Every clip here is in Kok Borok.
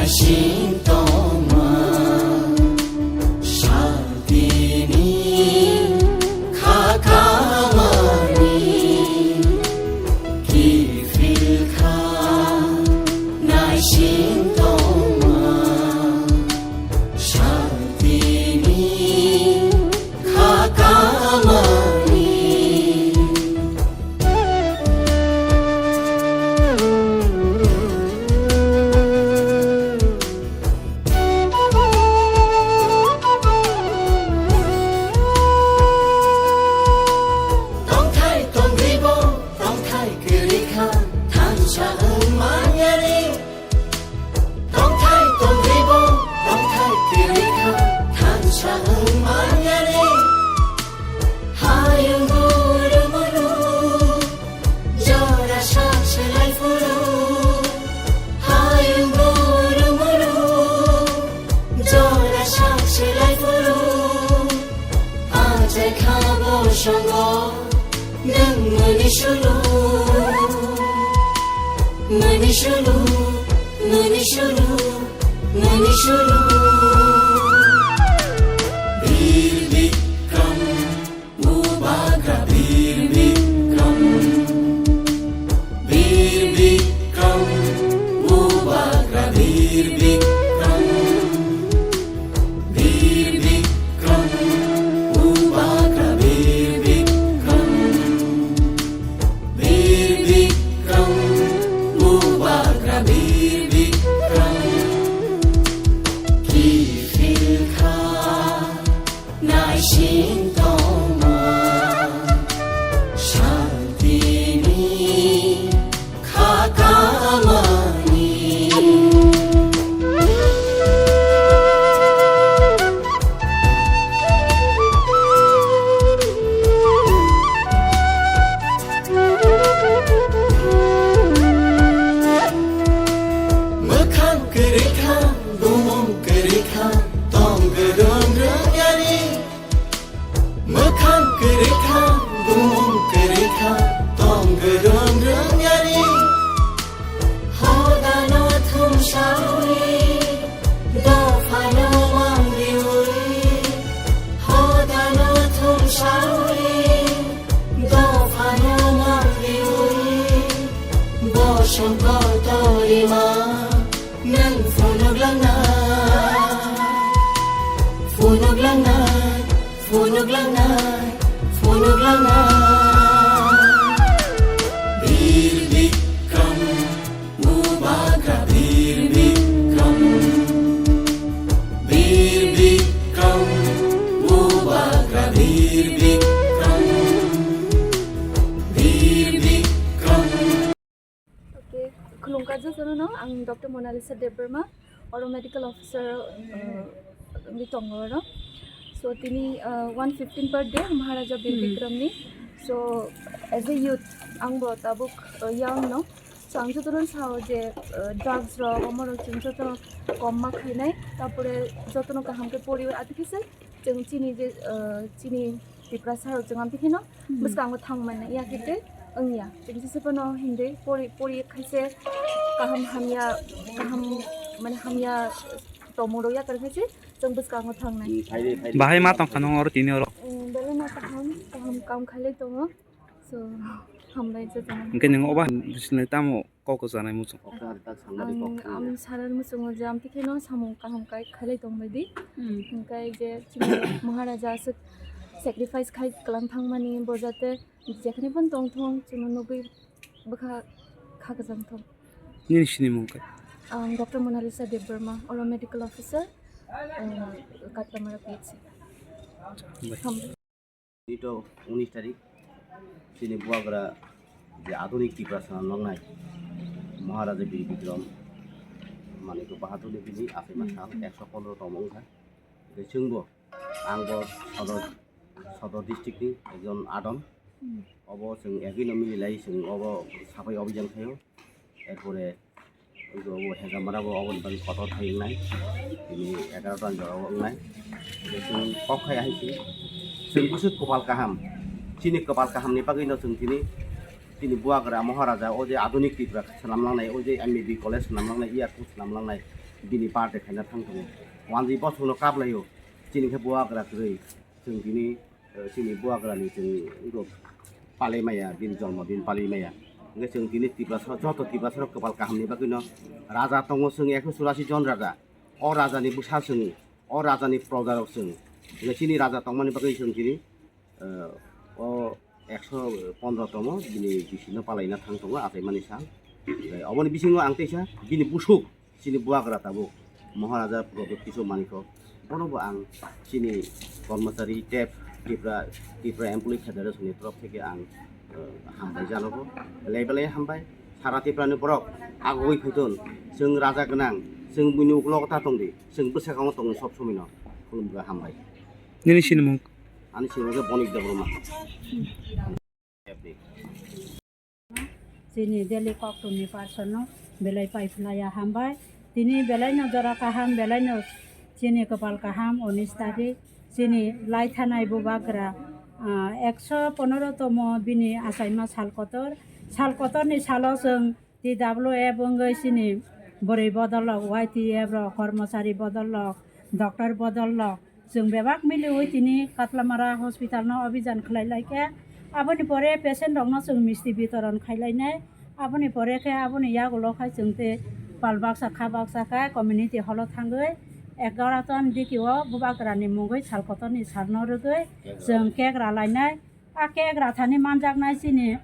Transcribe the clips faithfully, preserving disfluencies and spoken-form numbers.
Sintoma, shaltini, khakamani, kifilkha, naisintoma, shaltini, khakamani. Tongthai tongribo, tongthai kwrwikha, thansa wng manyani. Tongthai tongribo, tongthai kwrwikha, thansa wng manyani. Hayung guru muru, jora sak selai phuru. Hayung guru muru, jora sak selai phuru. Ajai khabo songo, nwng muni sulu. Muni sulu, muni sulu, muni sulu. Bir Bikram, Bubagra Bir Bikram. Bir Bikram, Bubagra Bir Bikram. Bir Bikram, Bubagra Bir Bikram. Bir Bikram, Bubagra Bir Bikram. Kifilkha, naisintoma, shaltini, khakamani. Mwkhang kwrwikha, bumung kwrwikha, tong gwdwng rwngyani. Mwkhang kwrwikha, bumung kwrwikha, tong gwdwng rwngyani. Hodano thumsawi, dophano mangriwi. Hodano thumsawi, dophano mangriwi. Bosong kotorima, nwng phunuklangnai, phunuklangnai. Phunuklangnai, phunuklangnai. Bir Bikram, Bubagra Bir Bikram. Bir Bikram, Bubagra Bir Bikram. Bir Bikram. Okay, khulumkha jotono no, ang Doctor Monalisa Debbarma, oro medical officer, uh, ni tongo oro. So, tini, uh, one fifteen birthday Maharaja Bir Hmm. Bikram ni. So, as a youth, ang bo tabuk, uh, young no. So, ang jotono sao je, uh, drugs rok, omo rok chwng jotono kom ma khainai. Tapore jotono kaham khe poriwi atikhe se chwng chini je, uh, chini Tiprasa rok chwng amtwi kheno Hmm. bwskango thang manya, ya khe tei wngya. Chwng jesa phano hindi pori, pori khaise kaham hamya, kaham mane hamya tomung rok yakar khaise chwng bwskango thangnai. Bahai ma tongkha nung oro tini oro? Belai ma kaham, kaham kam khailai tongo. So, hambai jotono. Hwnkhe nwng oba bisinai tamo kok kwchanai muchung? Ang, ang sarar muchungo je amtwi kheno samung kaham kai khailai tongbai di. Hmm. Hwnkhe je chini Maharaja aswk sacrifice khai kwlang thangmani bo jate jekhani phano tongthong chwngno nugwi bwkha kha kwchang thong. Nini sinimung khe? Ang Doctor Monalisa Debbarma, oro medical officer, um, Katlamara P H C. Bai. Hambai. Nito unis tarik, chini buagra je adhunik Tiprasa namlangnai Maharaja Bir Bikram Manikya Bahadur ni bini achaima sal Hmm. ekso pondro tongmo wngkha. Tei chwngbo, angbo Sodor, Sodor district ni ekjon adon. Hmm. Obo chwng agino mililai chwng obo sabai obhijan khaio. Erpore Obo Hegamara bo oboni bagwi kotor khai wngnai. Tini egaroh ta jora o wngnai. Tei chwng kok khai ahai se. Chwng busu kopal kaham. Chini kopal kaham ni bagwi no chwng tini, tini buagra Maharaja o je adhunik Tripura swnam langnai, o je M B B college swnam langnai, airport swnam langnai. Bini birthday khaina thang tongo. Wanjwi bosongno kaplaio. Chini khe bubagra kwrwi. Chwng tini, eh, chini bubagrani chwng wngkha palai maya, bini jonmo din palai maya. Hwnkhe chwng tini Tiprasa, joto Tiprasarok kwpal kahamni bagwino raja tongo chwng ekso churasi jon raja. O rajani bwsa chwng, o rajani projarok chwng. Hwnkhe chini raja tongmani bagwi chwng tini, eh, o ekso pondro tomo bini bisino palaina thang tongo achaimani sal. Eh, oboni bisingo ang teisa bini busuk chini bubagra tabuk Maharaja Pradyut Kishore Manikya, bono bo ang chini kormachari tep Tripura, Tripura Employee Federation ni torof theke ang, eh, hambai janogo. Belai belai hambai. Sara Tripura ni borok agoi phaithon, chwng raja gwnang, chwng buini uklogo ta tongdi, chwng bwskango tongdi sob somoi no. Khulumkha, hambai. Nini sinimung? Ani sinimung khe Bonik Debbarma. Chini Delhi koktwmni person no belai paiphlaiya hambai. Tini belaino jora kaham, belaino chini kwpal kaham, unis tarik. Chini lai thanai bubagra, ah, ekso ponoro tomo bini achaima sal kotor. Sal kotorni salo chwng T W F wngwi chini bwrwi bodol rok, Y T F rok, kormochari bodol rok, doctor bodol rok, chwng bebak miliwi tini Katlamara hospital no obijan khlai lai khe. Aboni pore patient rok no chwng misti bitoron khai lai nai. Aboni pore khe aboni yagulo khai chwng tei pal baksa kha baksa khai community hall o thangwi egarotan diki o bubagra ni mungwi sal kotor ni sal no rwgwi chwng cake ra lai nai. A cake ra thani manjaknai chini,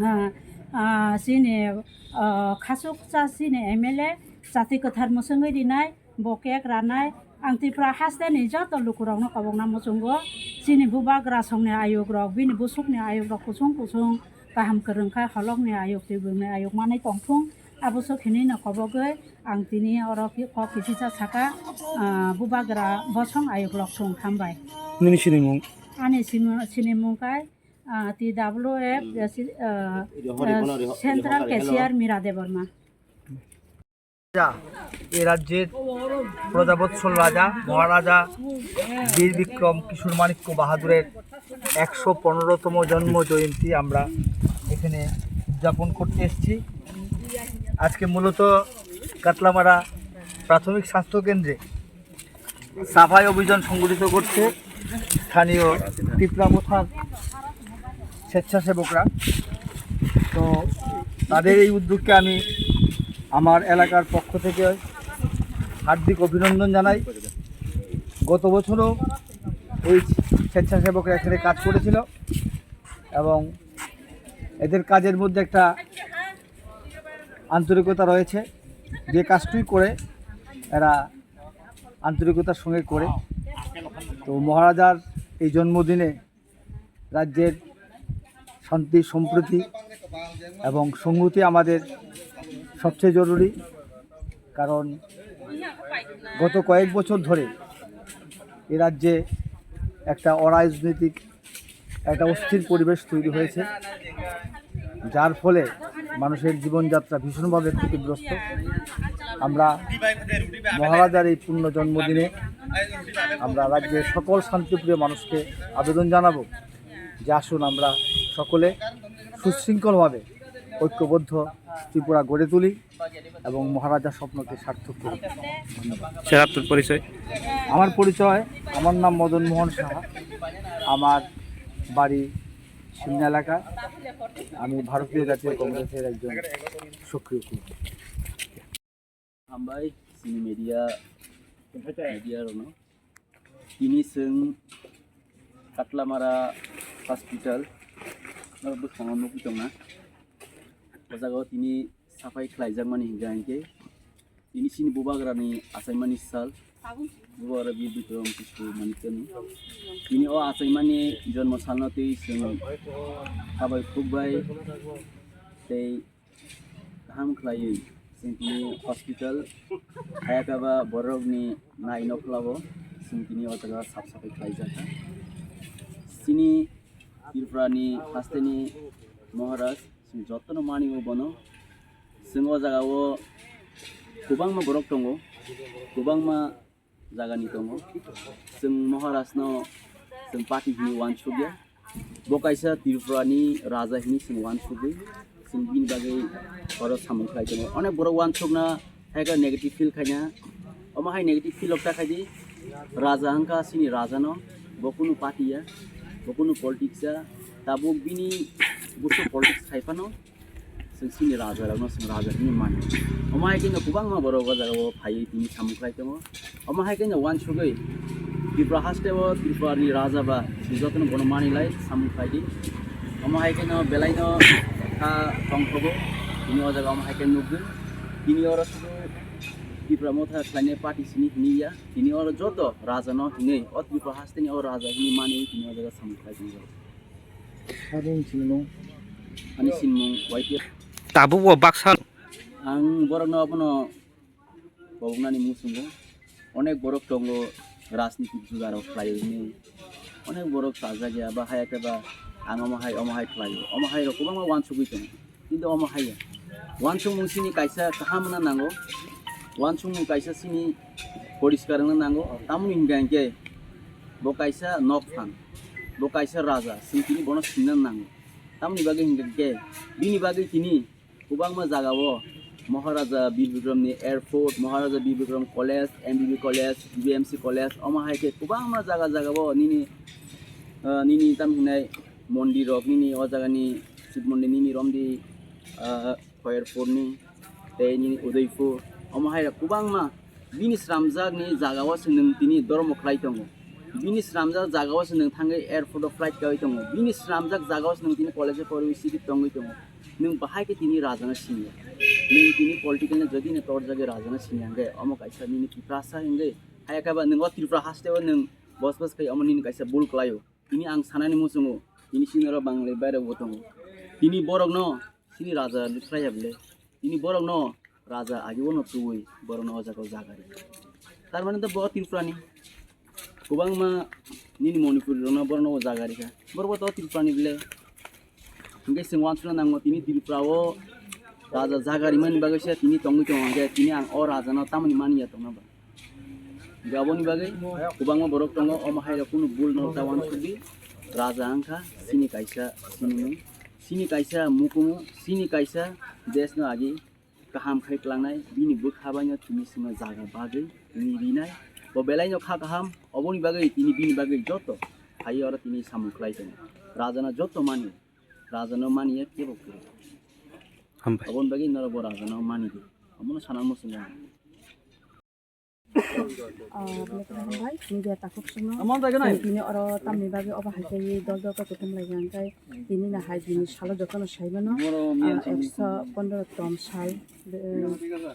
ah, ah, chini, ah, khasuksa chini M L A chati kwthar mwswngwi rinai, bo cake ranai. Ang Tripura hasteni joto lukurokno kobokna muchungo. Chini bubagra songni ayukrok, bini busukni ayukrok kusung kusung kaham kwrwng kha, holokni ayuk, twibrwngni ayuk manwi tongthung. Abo sok hinwi no kobogwi ang tini oro ki-, kok kisisa saka, ah, bubagra bosong ayuk lok thung hambai. Nini sinimung? Ani simi-, sinimung kai, ah, T W F, ya si-, ah, ah, Central Cashier Mira Debbarma. রাজা, এই রাজ্যের প্রজাবৎসল রাজা মহারাজা বীর বিক্রম কিশোর মাণিক্য বাহাদুরের একশো পনেরোতম জন্ম জয়ন্তী আমরা এখানে উদযাপন করতে এসেছি। আজকে মূলত কাতলামারা প্রাথমিক স্বাস্থ্য কেন্দ্রে সাফাই অভিযান সংগঠিত করছে স্থানীয় তিপ্রা মথার স্বেচ্ছাসেবকরা। তো তাদের এই উদ্যোগকে আমি আমার এলাকার পক্ষ থেকে হার্দিক অভিনন্দন জানাই। গত বছরও এই স্বেচ্ছাসেবকরা এখানে কাজ করেছিল এবং এদের কাজের মধ্যে একটা আন্তরিকতা রয়েছে, যে কাজটুই করে এরা আন্তরিকতার সঙ্গে করে। তো মহারাজার এই জন্মদিনে রাজ্যের শান্তি, সম্প্রীতি এবং সংহতি আমাদের সবচেয়ে জরুরি, কারণ গত কয়েক বছর ধরে এ রাজ্যে একটা অরাজনৈতিক, একটা অস্থির পরিবেশ তৈরি হয়েছে, যার ফলে মানুষের জীবনযাত্রা ভীষণভাবে ক্ষতিগ্রস্ত। আমরা মহারাজার এই পূর্ণ জন্মদিনে আমরা রাজ্যের সকল শান্তিপ্রিয় মানুষকে আবেদন জানাবো যে আসুন আমরা সকলে সুশৃঙ্খলভাবে ঐক্যবদ্ধ ত্রিপুরা গড়ে তুলি এবং মহারাজার স্বপ্নকে সার্থক করি। ধন্যবাদ। স্যার, আপনার পরিচয়? আমার পরিচয়, আমার নাম মদন মোহন সাহা, আমার বাড়ি সিমনা এলাকা। আমি ভারতীয় জাতীয় কংগ্রেসের একজন সক্রিয় কর্মী। Hambai, chini media, media rokno. Tini chwng Katlamara hospital, norok bwskango nugwi tongna. O jaga o tini saphai khlaijakmani hinkhe, hinkhe tini chini bubagrani achaimani sal, bubagra Bir Bikram Kishore Manikyani. Tini o achaimani jonmo salno twi chwng sabai khukbai tei kaham khlaiwi chwng tini hospital hayakaba borokni naino phulao chwng tini o jaga sap sapai khlaijakha. Chini Tripurani hasteni Maharaj chwng jotono mani o bono. Chwng o jaga o kwbangma borok tongo, kwbangma jagani tongo. Chwng Maharajno chwng party hwnwi uansukya. Bo kaisa Tripurani raja hwnwi chwng uansugwi chwng bini bagwi oro samung khlai tongo. Onek borok uansukna Hai khe negative feel khaina, omo hai negative feel ok ta khaidi, raja wngkha chini raja no, bo kunu party ya, bo kunu politics ya, tabuk bini busu politics khai phano, chwng chini raja rok no chwng raja hinwi mano. Omo hai khe no kwbangma borok o jaga o phaiwi tini samung khlai tongo. Omo hai khe no uansugwi Tripura haste o Tripura ni raja ba jotono bono manwi lai samung khlai di. Omo hai khe no belai no kha tongthogo. Tini o jaga omo hai khe nukgwi. Tini oro sudu Tipra Motha khlainai party sini hini ya. Tini oro joto raja no hinwi o Tripura haste ni o raja hini mani tini o jaga samung khlai tong. Abo ni sini no. Ani sinmung Y T F. Tabuk bo baksa. Ang borok no abono koboknani muchungo. Onek borok tongo rajniti jugarok khlai hini. Onek borok sajak ya ba haya khe ba ang omo hai omo hai khlai. Omo hai rok kwbangma uansugwi tongo. Kintu omo haiya. Uansukmung sini kaisa kaham wngna nango. Uansukmung kaisa sini poriskar wngna nango. Tamoni hinkha hinkhe bo kaisa nok phan, bo kaisa raja, chwng tini bono singna nango. Tamoni bagwi hinkha hinkhe bini bagwi tini kwbangma jagao Maharaja Bir Bikram ni airport, Maharaja Bir Bikram college, M B B college, B B M C college, omo hai khe kwbangma jaga jagao nini, ah, nini tam hinai mondir rok nini o jagani Shiv mondir nini romdi, ah, Khairpur ni tei nini Udaipur, omo hai rok kwbangma bini sramjak ni jaga o se nwng tini dormo khlai tongo, bini sramjak jaga o se nwng thangwi airport o flight kawi tongo, bini sramjak jaga o se nwng tini college o porwi sidi tongwi tongo, nwng bahai khe tini raja no siniya, nwng tini political ni jodi no torjagwi raja no siniya hwnkhe omo kaisa nini Tiprasa hwnkhe haya khe ba nwng o Tripura haste o nwng bosbas khai omo nini kaisa bul kwlaio. Tini ang sanani muchungo, tini sini oro Bangalai bairok bo tongo. Tini borokno sini raja likhwlaiya bwle. Tini borokno raja ageo no tubui borokno o jaga o jaga ri. Tar mane to bo Tripurani. Kwbangma nini Manipuri rokno borokno o jaga rikha. Borok bo to Tripurani bwle. Hingke chwng uansukna nango tini Tripura o raja jaga rimani bagwi se tini tongwi tongo hingke tini ang o raja no tamoni mani ya tongna ba. Hingke aboni bagwi kwbangma borok tongo, omo hai rok kunu bul no ta uansukdi. Raja wngkha chini kaisa sinimung, chini kaisa mukumu, chini kaisa desh no agi kaham khai tlangnai, bini bwkha bai no tini chwngno jaga bagwi tini rinai. Bo belai no kha kaham, oboni bagwi tini bini bagwi joto hai oro tini samung khlai tongo. Raja no joto mani, raja no mani ya kebo kwrwi. Hambai. Oboni bagwi norok bo raja no mani di. Omono sana muchungo. Ah, belai kheno hambai, media takhuk songno. Tini oro tamni bagwi obo hai khe dol dol khe kuthum lai hwnkhe tini no hai bini salo jotono sai mano, ah, ekso pondro tom sal,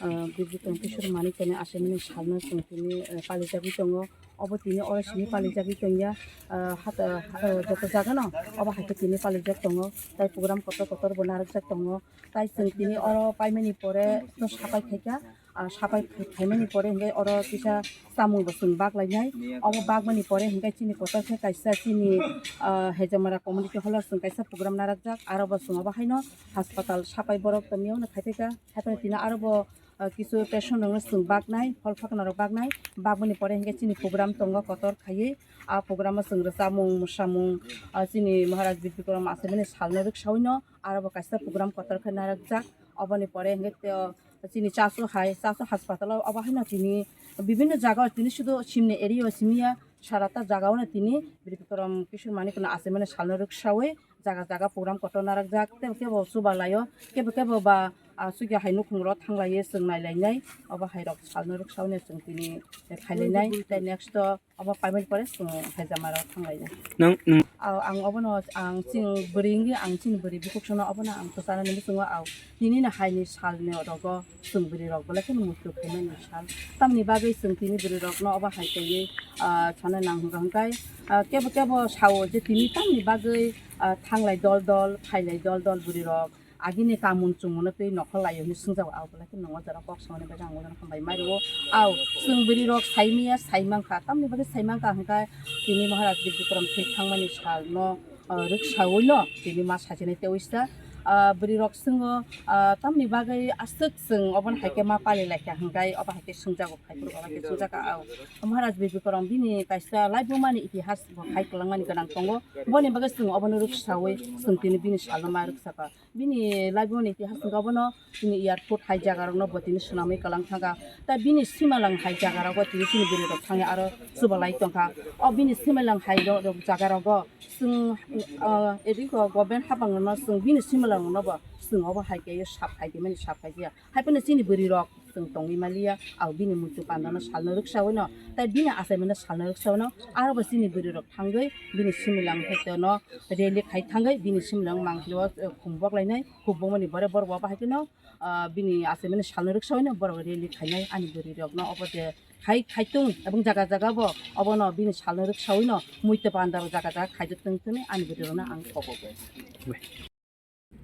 ah, Birbitom Kishore Manikya ni asimani salno chwng tini, ah, palijagwi tongo. Obo tini oro simi palijagwi tongya, ah, hata, ah, joto jagano obo hai khe tini palijak tongo. Tai program kotor kotor bo narwkjak tongo. Tai chwng tini oro paimani pore to sapai khaikha. Ah, sapai phaimani pore hingke oro kisa samung bo chwng bak lainai. Obo bakmani pore hingke chini kotor khe kaisa chini, ah, Hejamara community hall o chwng kaisa program narwkjak. Aro bo chwng obo haino hospital sapai borok tongmio no khaiphaikha. Haiphano tini aro bo, ah, kisu patient rokno chwng baknai, hol phakna rok baknai. Bakmani pore hingke chini program tongo kotor khaiwi. Ah, program o chwng rwchapmung, mwsamung, ah, chini Maharaj Bir Bikram achaimani salno rwksaui no aro bo kaisa program kotor khe narwkjak. Oboni pore hingke tei o chini Chasu hai, Chasu hospital o obo haino tini bibinno jaga o tini sudu chimni area o simi ya, sarata jaga o no tini Bir Bikram Kishore Manikya no achaimani salno rwksaui jaga jaga program kotor narwkjak, tebo kebo chubalai o, kebo kebo ba, ah, sugya hai nukhung ro thanglai ye chwng nailainai, obo hai rok salno rwksaui no chwng tini khailainai, tei next o. Obo paimani pore chwng Hejamara o thanglainai. Nang, nang. Aw, ang obono ang chini bwrwi wngwi ang chini bwrwi bukhuk songno obono ang kwchana nini chwngo aw. Tini no hai ni sal ni rogo chwng bwrwi rok belai kheno muitu khaimani sal. Tamni bagwi chwng tini bwrwi rokno obo hai taiwi, ah, sana nang hwnkha hwnkhe, ah, kebo kebo sao je tini tamni bagwi, ah, thanglai dol dol, phailai dol dol bwrwi rok. Agini kamun chumungno twi nokhor laio hinwi swngjago, abo belai kheno nwngo jora kok samani bagwi ang ulo hambai mai rwo. Aw, chwng bwrwi rok saimaya, saimankha, tamni bagwi saimankha hwnkha tini Maharaj Bir Bikram thwi thangmani salno, ah, rwksaui no tini ma sajinai tewi sa. Ah, bwrwi rok swngo, ah, tamni bagwi aswk chwng obono hai khe ma pali lai kha hwnkhe obo hai khe swngjago, phai phuru obo hai khe swngjakha, ah, Maharaj Birbikroma bini kaisa laibumani itihas bo hai kwlangmani gwnang tongo, boni bagwi chwng obono rwksawi chwng tini bini salno ma rwksakha. Bini laibumani itihas hwnkhe obono chini airport hai jaga rokno bo tini swnamwi kwlang thangkha. Tai bini simalang hai jaga rogo tini chini bwrwi rok thangwi aro chubalai tongkha. O bini simalang hai ro-, rok jaga rogo chwng, ah, edi go government hapang no chwng bini simalang no bo chwng obo hai khe sap khai di mani sap khai ya. Hai phano chini bwrwi rok chwng tongwi maliya, abo bini muitu panda no salno rwksawi no, tai bini achaimano salno rwksawi no, aro bo chini bwrwi rok thangwi bini similang hai no rally khai thangwi bini similang mangpili o, eh, khum boklainai, khum bokmani bore borok bo bahai kheno, ah, bini achaimani salno rwksawi no borok rally khainai ani bwrwi rok no obo je khai, khai tung ebong jaga jaga bo obono bini salno rwksawi no muitu panda rok jaga jaga khai tong thani ani bwrwi rok no ang kok o.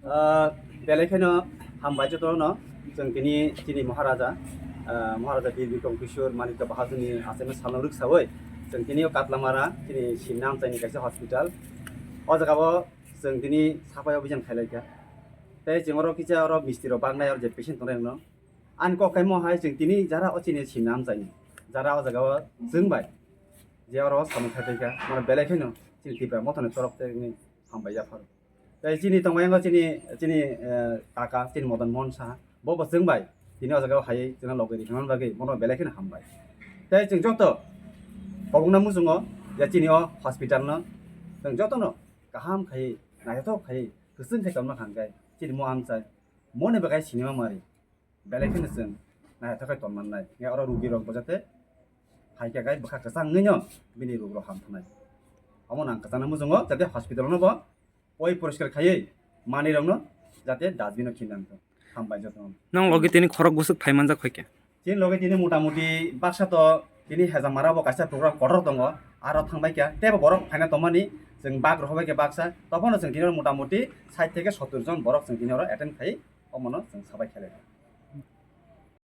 Ah, belai kheno hambai jotono, chwng tini chini Maharaja, ah, Maharaja Bir Bikrom Kishore Manikya Bahadurni achaimani salno rwksawi chwng tini o Katlamara chini Simna Amchaini kaisa hospital. O jaga o chwng tini sapai obijan khailaikha. Tei chwng oro kisa oro misti rok baknai oro je patient tongnai rokno. Ani kok kaimo hai chwng tini jara o chini Simna Amchaini. Jara o jaga o chwng bai je oro samung khai paikha. Mano belai kheno chini Tipra Mothani torop tei hambai yapharo. Tei chini tongbayango chini, chini, eh, kaka, chini Modan Mohan Saha, bo bo chwng bai, tini o jaga o hai chwngno logi ri hwnna bagwi bono belai kheno hambai. Tei chwng joto kobokno muchungo je chini o hospital no chwng jotono kaham khai, naithothok khai, kwchwng khai tongma khan khe chini mo amchai, moni bagwi sinima mari. Belai kheno chwng naithokhai tongmannai. Hwnkhe oro rugirokbo jate hai khe gai bwkha kwchangwino bini ruk rok hamthanai. Omono ang kwchangno muchungo, jate hospital-o no bo poi poriskar khaiwi manwirokno jate dustbin-o khinang thung. Hambai jotono. Nang logi tini khorok bwswk phai manjak hoi khe? Chini logi tini motamuti baksa to tini Hejamara bo kaisa program kotor tongo, aro thangbai kha. Teibo borok phaina tongmani chwng bak rohorbai khe baksa. Tophano chwng tini oro motamuti sait theke sottor jon borok chwng tini oro attend khai, omono chwng sabai khe lai.